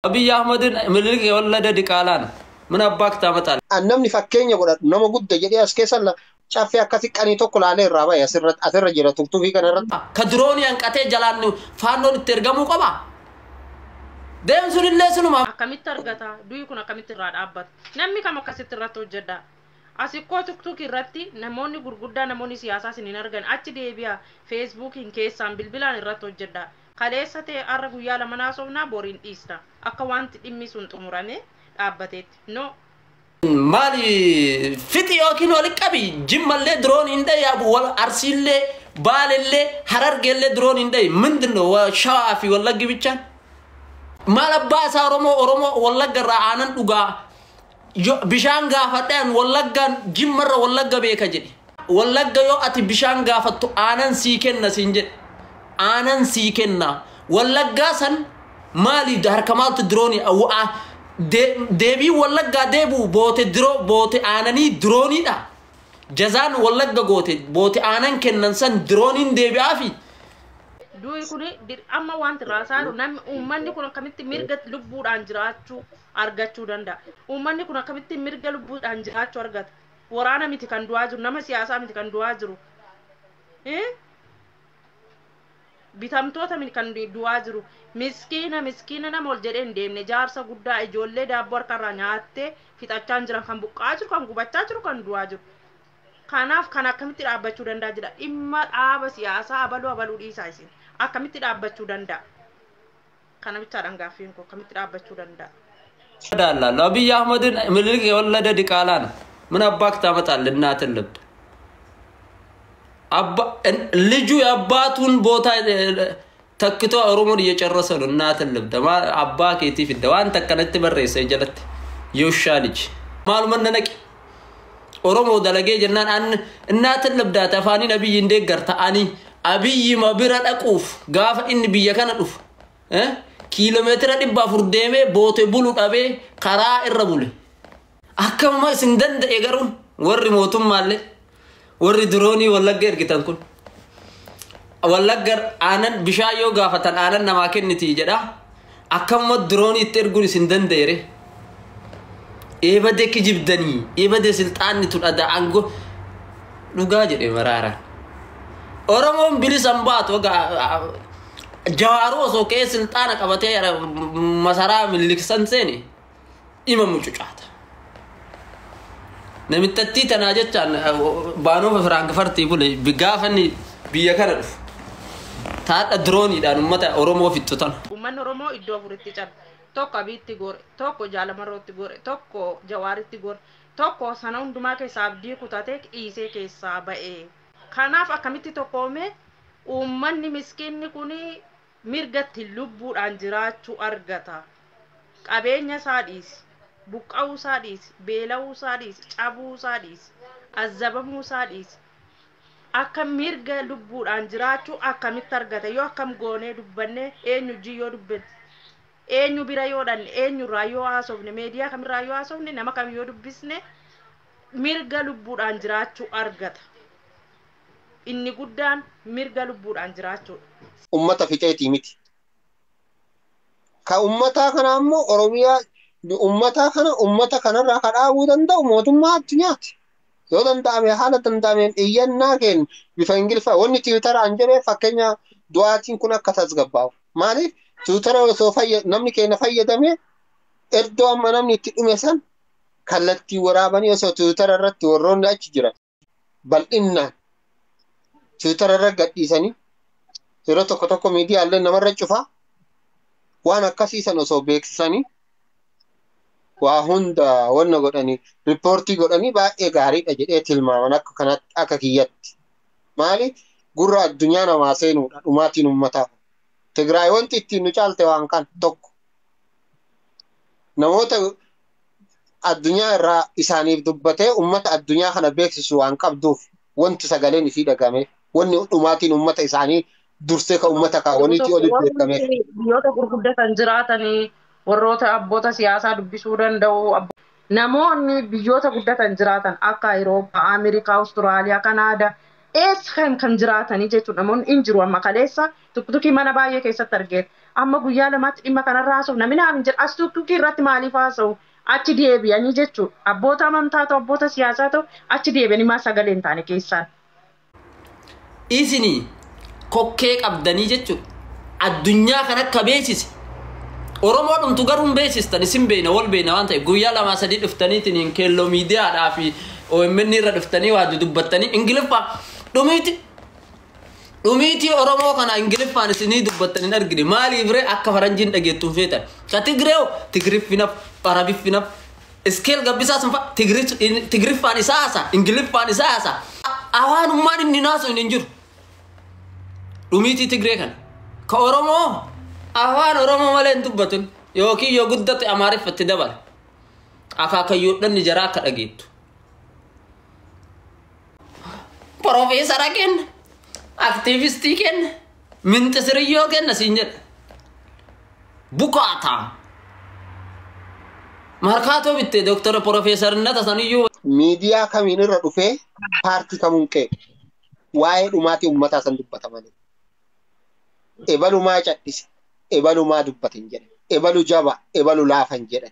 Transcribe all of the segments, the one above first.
አብይ አህመድን ምኒልክ የወለደ ዲቃላ ነው። ምን አባክ ታመጣለህ? Namni fakkeenya godhadhu nama guddaa jedhee as keessa caffee akkasii qanii tokko laalee irraa bahe asirra jira tuktukii kana irratti. ከድሮን ያንቀቴ ጀላን ፋኖን itti ergamuu qaba. Deemsunillee sunuma. Akkamitti argata? Du'i kun akkamitti irraa dhaabbata? Namni kam akkasitti irratti hojjedha? Asikkoo TikTok irratti namoonni gurguddaa, namoonni siyaasaa isin hin argan, achi deebi'a, Feesbuukiin keessaan bilbilaan irratti hojjedha. Kaleessa ta'e har'a guyyaa lama naasofnaa, boriin dhiisna. Akka wanti dhimmi sun xumurame dhaabbateetti. No. Maali fixi yookiin wali qabi, jimmallee diroon hin dhayi, arsiillee, baalellee, harargeellee diroon hin dhayi. ምንድን ነው ሸዋ fi wallaggi ብቻ? Maal abbaa isaa Oromoo Oromoo Wallagga irraa aanan dhugaa bishaan gaafadhaan Wallaggaan Jimmarra Wallagga beeka jedhe. Wallagga yoo ati bishaan gaafattu aanan sii kenna siin jedhe. Aanan sii kenna. Wallaggaa san maali harka maaltu diroonii deebii Wallaggaa deebi'u boote diroo boote aananii dirooniidha. Jazaan Wallagga goote boote aanan kennan san dirooniin deebi'aafi. Du'i kun amma wanti raasaa jiru, namni uummanni kun akkamitti mirga lubbuudhaan jiraachuu argachuu danda'a? Uummanni kun akkamitti mirga lubbuudhaan jiraachuu argata? Waraana miti kan du'aa jiru, nama siyaasaa miti kan du'aa jiru. Bitamtoota miti kan du'aa jiru. Miskiina miskiina nama ol jedhee hin deemne, jaarsa guddaa, ijoollee daabboo harkarraa nyaattee fixachaa jiran kan buqqaa jiru, kan gubachaa jiru, kan du'aa jiru. Kanaaf kan akkamitti dhaabbachuu danda'a jedha. Dhimma dhaaba siyaasaa abaluu abaluu dhiisaa isin. Akkamitti dhaabbachuu danda'a? Kana bichaadhaan gaaffiin koo, akkamitti dhaabbachuu danda'a? እላለሁ። አብይ አህመድን ምኒልክ የወለደ ዲቃላ ነው። ምን አባክ ታመጣለህ? እናትን ልብ ልጁ የአባቱን ቦታ ተክቶ ኦሮሞን እየጨረሰ ነው። እናትን ልብ አባ ኬቲ ፊደ waan takkanatti barreesse jalatti የውሻ ልጅ maaluma naqi Oromoo dalagee jennaan an እናትን ልብdaate afaaniin Abiyyi hin deeggarta. Ani Abiyyima bira dhaquuf gaafa inni biyya kana dhufu kiiloomeetira 400 deemee boote bulu dhabee karaa irra bule. Akkamuma isin danda'e garuu warri mootummaallee warri diroonii Wallagga ergitan kun Wallagga aanan bishaan yoo gaafatan aanan namaa kenniti jedha. Akkamuma diroonii itti erguun isin danda'ere. Eebadee kijibdanii eebadee silxaanni tun ada aangoo dhugaa jedhe maraaraan. Oromoon bilisan baatu Jawaaruu osoo ka'ee silxaana qabatee masaraa Minilik san seene ima mucucaata. Namittattii tanaa jechaan baanoofa Firaankifartii bule gaafa inni biyya kana dhufu. Taadha dirooniidhaan uummata Oromoo fixxu tana. Uummanni Oromoo iddoo afuritti cabe. Tokko Abiitti gore, tokko Jaalamarrootti gore, tokko Jawaaritti gore, tokko sana hundumaa keessaa abdii kutatee dhiisee keessaa ba'e. Kanaaf akkamitti tokkoome uummanni miskiinni kun mirgatti lubbuudhaan jiraachuu argata? Qabeenya isaa dhiisi, buqqa'uu isaa dhiisi, beela'uu isaa dhiisi, cabuu isaa dhiisi, azzabamuu isaa dhiisi. Akka mirga lubbuudhaan jiraachuu akkamitti argata? Yoo akkam goonee dubbannee, eenyu hojii yoo dubbanne, eenyu bira yoo dhanne, eenyurraa yoo haasofne, meediyaa kamirraa yoo haasofne, nama kam yoo dubbisne mirga lubbuudhaan jiraachuu argata? Inni guddaan mirga lubbuudhaan jiraachuudha. Ummata fixeetii miti. Ka ummataa kana ammoo Oromiyaa ummataa kana ummata kanarraa ka dhaabuu danda'u mootummaa addunyaati. Yoo danda'ame haala danda'ameen iyyannaa kennu bifa Ingiliffaa wanni Tiwiitaraan jedhee fakkeenya du'aatiin kun akka tasgabbaa'u. Maaliif Tiwiitara osoo namni keenya fayyadame iddoo amma namni itti dhume san kallattii waraabanii osoo Tiwiitara irratti warroonni achi jiran bal'innaan Tiwiitara irra gadhiisanii, yeroo tokko tokko miidiyaalee namarra cufaa, waan akkasiisan osoo beeksisanii waa hunda wanna godhanii riippoortii godhanii baay'ee gaariidha jedhee tilmaaman akka kanatti akka kiyyatti. Maali gurra addunyaa namaa seenuudha dhumaatiin uummataa. Tigraay wanti ittiin nu caalte waan kan tokko namoota addunyaa irraa isaaniif dubbatee uummata addunyaa kana beeksisu waan qabduuf wanti sagaleen isii dhagame wanni dhumaatiin uummata isaanii dursee ka uummata kaawwaniitii olitti beekame. Biyyoota gurguddatan jiraatanii warroota abboota siyaasaa dubbisuu danda'u. Namoonni biyyoota guddatan jiraatan akka Awurooppaa, Ameerikaa, Awustiraaliyaa, Kanaadaa eessa kan kan jiraatanii jechuudha. Namoonni hin jiru amma kaleessa tuktukii mana baay'ee keessatti argeera. Amma guyyaa lamaatti dhimma kanarraa haasa'u namni naaf hin jedhu as tuktukii irratti maaliif haasa'u achi deebi'anii jechuudha. Abboota amantaa ta'u abboota siyaasaa ta'u achi deebi'anii maa sagalee hin taane keessaan. Isinii kokkee qabdanii jechuudha. Addunyaa kan akka beeksise. Oromoo dhumtu garuu hin beeksistan isin beeyna wal beeyna waan ta'eef guyyaa lamaa sadii dhuftaniitiin keelloo miidiyaadhaa fi OMN irra dhuftanii waa dubbattanii Ingiliffaa dhumiiti. Dhumiitii Oromoo kana Ingiliffaan isinii dubbattan hin argine maaliif ree akka faranjiin dhageettuun feetan. Ka Tigreew Tigriffinaaf Arabiffinaaf iskeel gabbisaa sun fa'a Tigriffaan isaa haasa Ingiliffaan isaa haasa. Afaanummaan inni naasu hin jiru. Dhumiitii Tigree kana. Ka Oromoo afaan Oromoo malee hin dubbatun yookiin yoo guddate Amaariffatti dabala. Akaakayyoodhanni jaraa akka dhageettu. Profeesara kenna. Aktiivistii kenna. Minxisiriyyoo kenna siin jedha. Bukaataa. Markaatoo bittee doktara profeesarnata saniyyuu. Miidiyaa kamiin irra dhufee paartii kamuun qe'e waa'ee dhumaatii uummataa san dubbata malee. Ebalumaa cadhise, ebalumaa dubbate hin jedhan, ebalu jaba, ebalu laafa hin jedhan.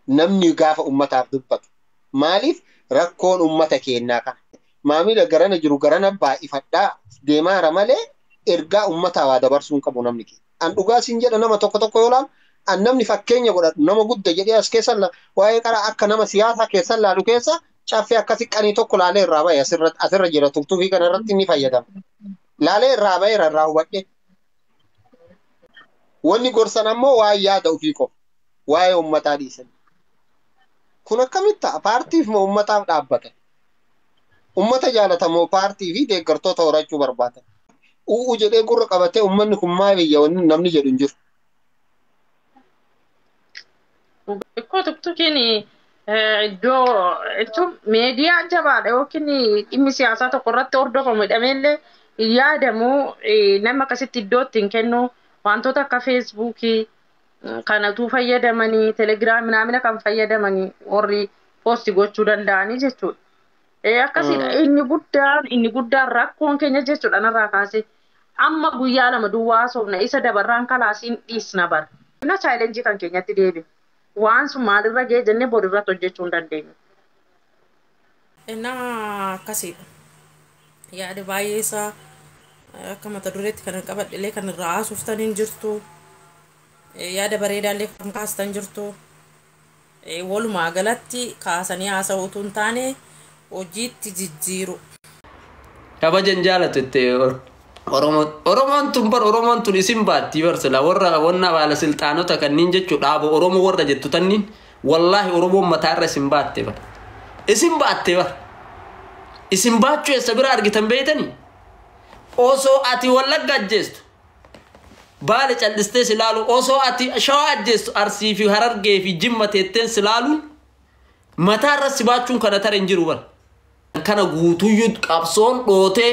Namni gaafa uummataaf dubbatu. Maaliif rakkoon uummata keenyaa kana? Maamila garana jiru garana baay'ifadhaa deemaara malee ergaa uummataa waa dabarsuu hin qabu namni keenya. An dhugaa siin jedha nama tokko tokko yoo laalu an namni fakkeenya godhadhu nama guddaa jedhee as keessa waa'ee qara akka nama siyaasaa keessa laalu keessa caffee akkasi qanii tokko laalee irraa bahe asirra jira tuktukii kana irratti ni fayyadama. Laalee irraa bahe irraa hubadhe. Wanni gorsan ammoo waa'ee yaada ofii qofa. Waa'ee uummataa dhiisan. Kun akkamitti ta'a? Paartiif moo uummataaf dhaabbata? Uummata jaalatamoo paartii fi deeggartoota horachuu barbaada. U'u jedhee gurra qabatee uummanni kun maal biyya wanni namni jedhu hin jiru. Ikkoo tuktukiin iddoo jechuun miidiyaa jabaadha yookiin dhimmi siyaasaa tokko irratti hordofamu jedhameellee yaadamu nama akkasitti iddoo ittiin kennu wantoota akka feesbuukii kanatu fayyadamanii telegiraamii naamina kan fayyadamanii warri poosti gochuu danda'anii jechuudha. Akkasiidha inni guddaan rakkoon keenya jechuudha narraa kaasee amma guyyaa lama duwwaa haasofna isa dabarraan kalaasiin dhiisna bara. Na chaalenjii kan keenyatti deebiin. Waan sun maalirra ga'e jennee borirratti hojjechuu hin dandeenyu. Innaa akkasiidha. Yaada baay'ee isaa akka mata dureetti kan qabadhe kan irraa haasoftan hin jirtu. Yaada bareedaallee kan kaastan jirtu. Walumaa galatti kaasanii haasa'uu utuu hin taane hojiitti jijjiiru. Kabajan jaalatu itti Oromoon tun bar Oromoon tun isin baatti barsila warra wanna baala silxaanota kanneen jechuun dhaaba Oromoo warra jettu tanniin wallaahi Oromoon mataarra isin baatte bar. Isin baatte bar. Isin baachuu eessa bira argitan beeytanii? Osoo ati Wallagga ajjeestu baala callistee si laalu osoo ati Shawaa ajjeestu Arsii fi Harargee fi Jimma teetteen si laaluun mataarra si baachuun kana tara hin jiru bar. Kana guutuyyuu qabsoon dhootee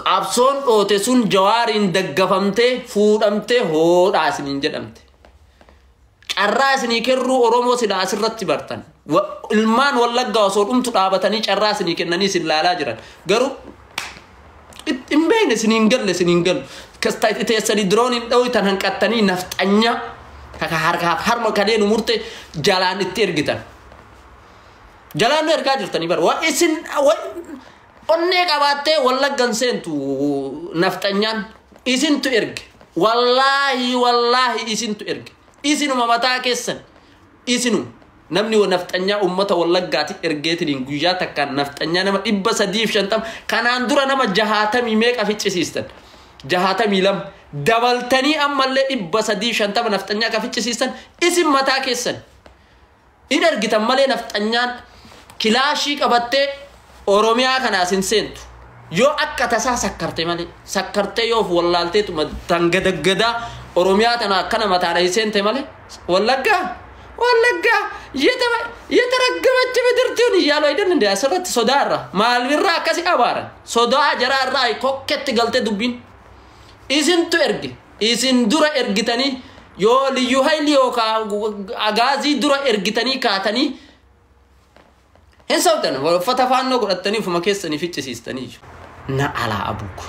qabsoon dhoote sun jawaariin daggafamtee fuudhamtee hoodhaa isiniin jedhamte. Carraa isinii kennuu Oromoo silaa asirratti bartan. Ilmaan Wallaggaa osoo dhumtu dhaabatanii carraa isinii kennanii isin laalaa jiran. Garuu hin beekne isiniin galle isiniin galu. Teessanii dirooniin dhooytan hanqattanii nafxanyaa harkaaf harma kalee nu murte jalaan itti ergitan. Jalaan nu ergaa jirtanii bara. Waa isin onnee qabaattee Wallaggan seentu nafxanyaan isintu erge. Wallaahi wallaahi isintu erge. Isinuma mataa keessan isinuma namni nafxanyaa uummata Wallaggaati ergeetiin guyyaa takkaan nafxanyaa nama 350 kanaan dura nama 60 meeqa ficcisiistan 62 dabaltanii ammallee 350 nafxanyaa ka ficcisiistan isin mataa keessan in ergitan malee nafxanyaan kilaashii qabattee Oromiyaa kanaas hin seentu. Yoo akka tasaa sakkarte malee sakkartee yoo wallaalteetuma tangadaggadaa Oromiyaa tana akkana mataan hin seente malee Wallaggaa Wallaggaa የተረገመች ምድር ትሁን እያሉ አይደል እንደ asirratti sodaa irraa maalirraa akkasi abaaran sodaa jaraa irraa kokketti galte dubbiin isintu erge isin dura ergitanii yoo liyyuu hayli yookaan agaazii dura ergitanii kaatanii hin sobdan uffata faannoo godhattanii ufuma keessanii ficcisiistanii na alaa abuuk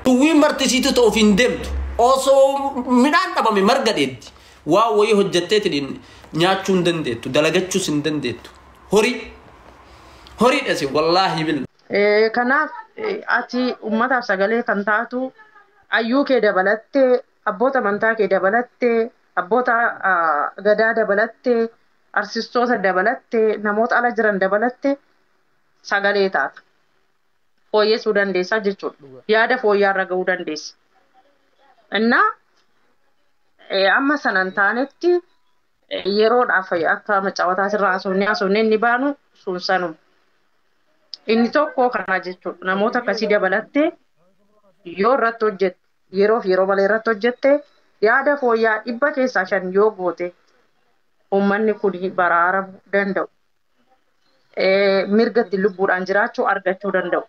Duwwiin martisiitu ta'uuf hin deemtu. Osoo midhaan dhabame marga dheeddi. Waa wayii hojjetteetiin nyaachuu hin dandeettu. Dalagachuus hin dandeettu. Horii. Horiidha si wallaahi billa. Kanaaf ati uummataaf sagalee kan taatu hayyuu kee dabalattee abboota amantaa kee dabalattee abboota gadaa dabalattee arsistoota dabalattee namoota ala jiran dabalattee sagalee taata. Fooyyessuu dandeessaa jechuudha. Yaada fooyyaarra gahuu dandeessa. Innaa amma sanan taanetti yeroodhaaf akka macaawataa sirraa haasofnee haasofnee inni baanu sun sanuma. Inni tokko kana jechuudha. Namoota akkasii dabalattee yoo irratti hojjette yeroof yeroo malee irratti hojjette yaada fooyyaa 5% yoo goote uummanni kun baraaramuu danda'u. Mirga ittiin lubbuudhaan jiraachuu argachuu danda'u.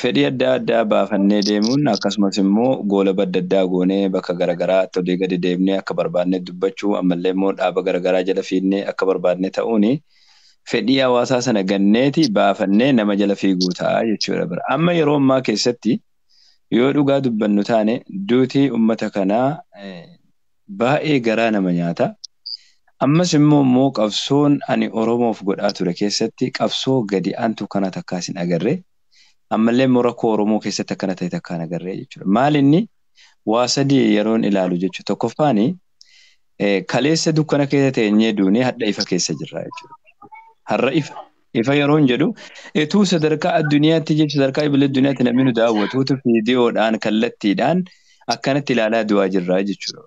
Fedhii adda addaa baafannee deemuun akkasumas immoo goola adda addaa goonee bakka garaagaraatti olii gadi deemnee akka barbaadne dubbachuu ammallee immoo dhaaba garaagaraa jala fiinnee akka barbaadne ta'uun fedhii hawaasaa sana ganneeti baafannee nama jala fiiguu ta'a jechuudha bira. Amma yeroo ammaa keessatti yoo dhugaa dubbannu taane duutii uummata kanaa baay'ee garaa nama nyaata. Ammas immoo qabsoon ani Oromoof godhaa ture keessatti qabsoo gadi aantu kana takkaas hin agarre. Ammallee immoo rakkoo Oromoo keessatti akkana ta'e takka hin agarre jechuudha. Maal inni waa sadii yeroon ilaalu jechuudha. Tokkoffaan kaleessa dukkana keessa teenyee duunee hadha ifa keessa jirra jechuudha. Har'a ifa. Ifa yeroon jedhu etuu sadarkaa addunyaatti jechuudha sadarkaa idilee addunyaatti namni nu daawwatuutu viidiyoodhaan kallattiidhaan akkanatti ilaalaa du'aa jirra jechuudha.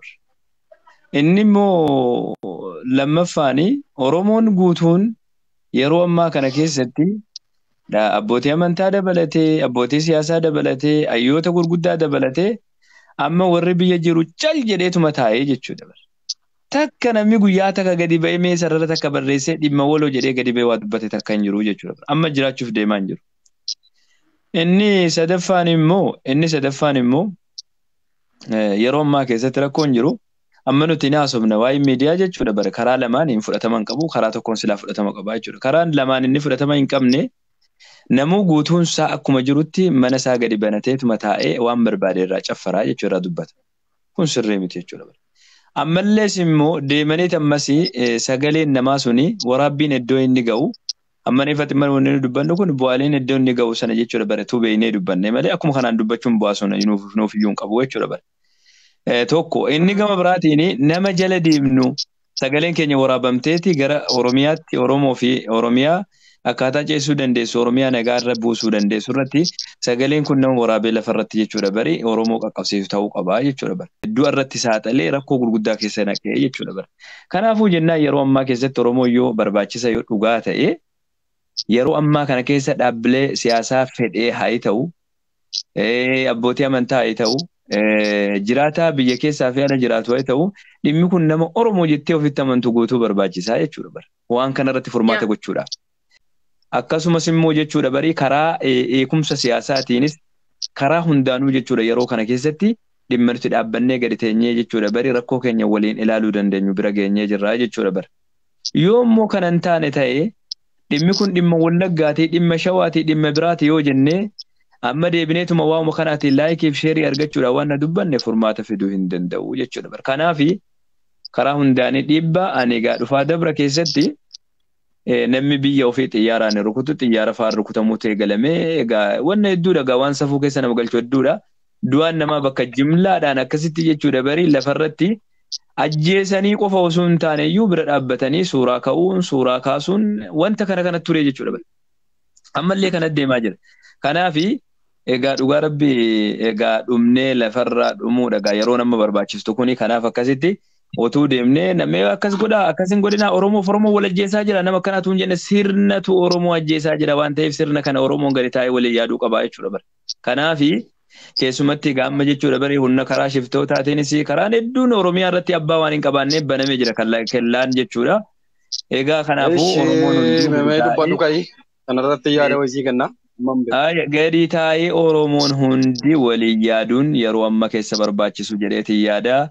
Inni immoo lammaffaan Oromoon guutuun yeroo ammaa kana keessatti abbootii amantaa dabalatee, abbootii siyaasaa dabalatee, hayyoota gurguddaa dabalatee amma warri biyya jiru cal jedheetuma taa'ee jechuudha. Takka namni guyyaa takka gadi ba'ee mee sarara takka barreessee dhimma waloo jedhee gadi ba'ee waa dubbate takka hin jiru jechuudha. Amma jiraachuuf deemaa hin jiru. Inni sadaffaan immoo yeroo ammaa keessatti rakkoon jiru. Amma nuti ni haasofna waa'ee miidiyaa jechuudha bara karaa lamaan hin fudhatama hin qabu karaa tokkoon silaa fudhatama qaba jechuudha. Karaan lamaan inni fudhatama hin qabne namuu guutuun isaa akkuma jirutti mana isaa gadi banateetuma taa'ee waan barbaade irraa caffaraa jechuudha irraa dubbata. Kun sirrii miti jechuudha. Ammallees immoo deemaniit ammas sagaleen namaa suni waraabbiin iddoo inni ga'u amma ifatti mana wanni dubbannu kun bu'aaleen iddoo inni ga'u sana jechuudha bara tubeeyinee dubbanne malee akkuma kanaan dubbachuun bu'aa sun nuuf iyyuu hin qabu jechuudha bara. Tokko inni gama biraatiin nama jala deemnu sagaleen keenya waraabamteeti gara Oromiyaatti Oromoo fi Oromiyaa akkaataa ceesisuu dandeessu Oromiyaa nagaa irra buusuu dandeessu irratti sagaleen kun nama waraabee lafarratti jechuudha bari Oromoo qaqqabsiisu ta'uu qabaa jechuudha bari. Iddoo irratti saaxilee rakkoo gurguddaa keessa naqee jechuudha bari. Kanaafuu jennaan yeroo ammaa keessatti Oromoo yoo barbaachisa yoo dhugaa ta'e yeroo ammaa kana keessa dhaabbilee siyaasaa fedhee haa ta'u abbootii amantaa haa ta'u jiraataa biyya keessaa fi ala jiraatu haa ta'u dhimmi kun nama Oromoo jettee ofitti amantu guutuu barbaachisaa jechuudha bara. Waan kanarratti furmaata gochuudhaaf. Akkasumas immoo jechuudha bari karaa eekumsa siyaasaatiinis karaa hundaanuu jechuudha yeroo kana keessatti dhimma nuti dhaabbannee gadi teenyee jechuudha bari rakkoo keenya waliin ilaaluu dandeenyu bira geenyee jirra jechuudha bara. Yoo immoo kana hin taane ta'e dhimmi kun dhimma Wallaggaatii dhimma Shawaatii dhimma biraati yoo jennee amma deebineetuma waa'uma kanaatiin laayikii fi sheerii argachuudhaan waan na dubbanne furmaata fiduu hin danda'u jechuudha bara. Kanaafi karaa hundaanii dhiibbaa ani egaa dhufaa dabra keessatti namni biyya ofii xiyyaaraan rukutu xiyyaara fa'aan rukutamuutu eegalamee egaa wanna hedduudha egaa waan safuu keessa nama galchu hedduudha. Du'aan namaa bakka jimlaadhaan akkasitti jechuudha bari lafarratti ajjeesanii qofa osoo hin taane iyyuu bira dhaabbatanii suuraa ka'uun suuraa kaasuun wanta kana kanatti ture jechuudha bari. Ammallee kanatti deemaa jira. Kanaafi egaa dhugaa rabbi egaa dhumnee lafarraa dhumuudha egaa yeroo nama barbaachistu kuni kanaaf akkasitti otuu deemnee namni akkas godhaa akkas hin godhinaa Oromoof Oromoo wal ajjeesaa jira nama akkanaatu hin jenne sirnatu Oromoo ajjeesaa jira waan ta'eef sirna kana Oromoon gadi taa'ee waliin yaaduu qabaa jechuudha bara. Kanaafi keessumatti egaa amma jechuudha bari humna karaa shiftootaatiinis karaan hedduun Oromiyaa irratti abbaa waan hin qabaanneef banamee jira kellaan jechuudha. Egaa kanaafuu Oromoon hunduu kanarratti yaada wayii kenna. Gadi taa'ee Oromoon hundi waliin yaaduun yeroo amma keessa barbaachisu jedheetiin yaada.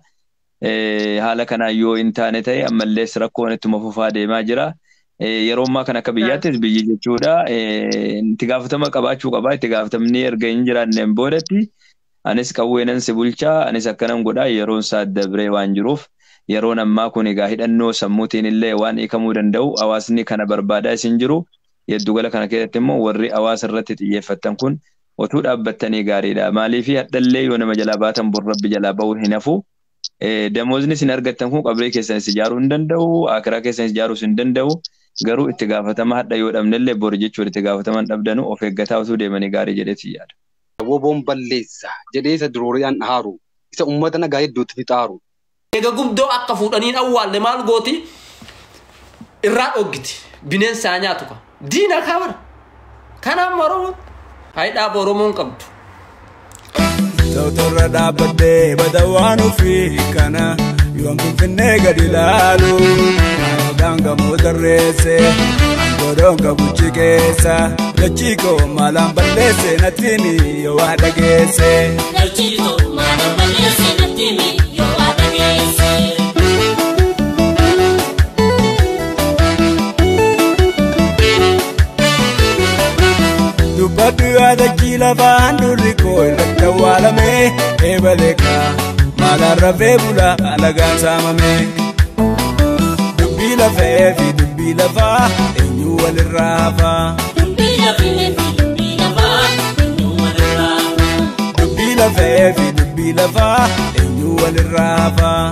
Haala kanaan yoo hin taane ta'e ammallees rakkoon ittuma fufaa deemaa jira. Yeroo ammaa kana akka biyyaattis biyyi jechuudha. Itti gaafatama qabaachuu qaba. Itti gaafatamni erga hin jiraanneen boodatti Anis qawweenan si bulchaa, anis akkanan godhaa, yeroon isaa dabree waan jiruuf yeroon ammaa kun egaa hidhannoo sammuutiin illee waan hiikamuu danda'u hawaasni kana barbaadaa isin jiru. Giddugala kana keessatti immoo warri hawaasa irratti xiyyeeffatan kun otuu dhaabbattanii gaariidha. Maaliif hadhallee yoo nama jalaa baatan bor rabbi jalaa ba'uu hin hafu. Damoosni isin argattan kun qabrii keessanis ijaaruu hin danda'u, akiraa keessanis ijaaruus hin danda'u. Garuu itti gaafatama hadha yoo dhabnellee bor jechuun itti gaafataman dhabdanu of eeggataa osoo deemanii gaarii jedheeti yaada. Woboon balleessa jedhee isa durooriyaan dhahaaru, isa uummata nagaa hedduutti fixaaru. Eega gubdoo akka fuudhaniin awwaalle maal gooti? Irraa dhoggiti. Bineensa haa nyaatu ka. Diina kaabara. Kanaaf Oromoon hayi dhaaba Oromoon qabdu. Tawtorra dhaabbadhee bada waan ofii kana yoon Finfinnee gadi ilaalu alagaan gamoo tarreesse angodoon qabuchi keessa dachii koo maalaan balleesse natti himi yoo waa dhageesse. Dachii koo maalaan balleesse natti himi yoo waa dhageesse. Dubbadhu yaadachii lafaan durri koo irratti awwaalame eebaleeka maalaan rafee bula alagaan saamame. Dubbii lafee fi dubbii lafaa eenyu walirraa hafaa? Dubbii lafee fi dubbii lafaa eenyu walirraa hafaa? Dubbii lafee fi dubbii lafaa eenyu walirraa hafaa?